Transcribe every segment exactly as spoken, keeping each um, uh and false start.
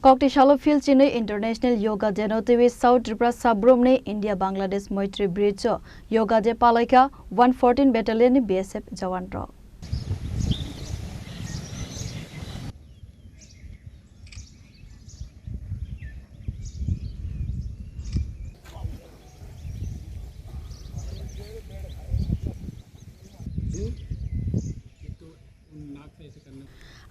Kokti salo phil chinwi International Yoga Day no twiwi South Tripura Sabrum ni India Bangladesh Moitri Bridge o Yoga Day palaikha one fourteen Battalion ni B S F jawan rok.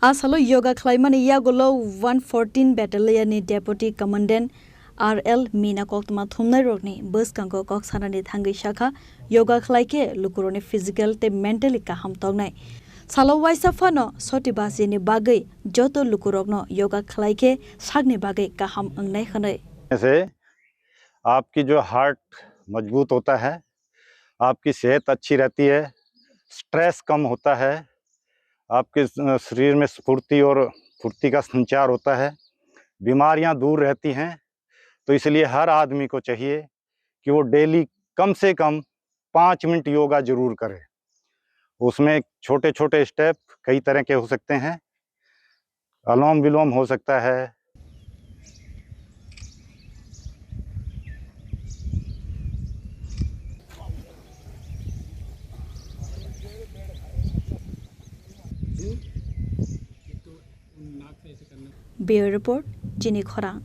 A salo yoga khlaimani yagulo one fourteen Battalion ni Deputy Commandant R L Mina koktwma thumnai rokni bwskango kok sanani thangwi sakha, yoga khlai khe lukurokni physical tei mentally kaham tongnai. Salo waisa phano soti basi ni bagwi joto lukurokno yoga khlai khe sakni bagwi kaham wngnai hwnwi. से आपकी जो हार्ट मजबूत होता है, आपकी सेहत अच्छी रहती है, स्ट्रेस कम होता है, आपके स-, शरीर में स्फूर्ति और फुर्ती का संचार होता है, बीमारियां दूर रहती हैं। तो इसलिए हर आदमी को चाहिए कि वो डेली कम से कम पाँच मिनट योगा जरूर करे। उसमें छोटे-छोटे स्टेप कई तरह के हो सकते हैं। अनुलोम विलोम हो सकता है। Bureau Report, Chini Khorang.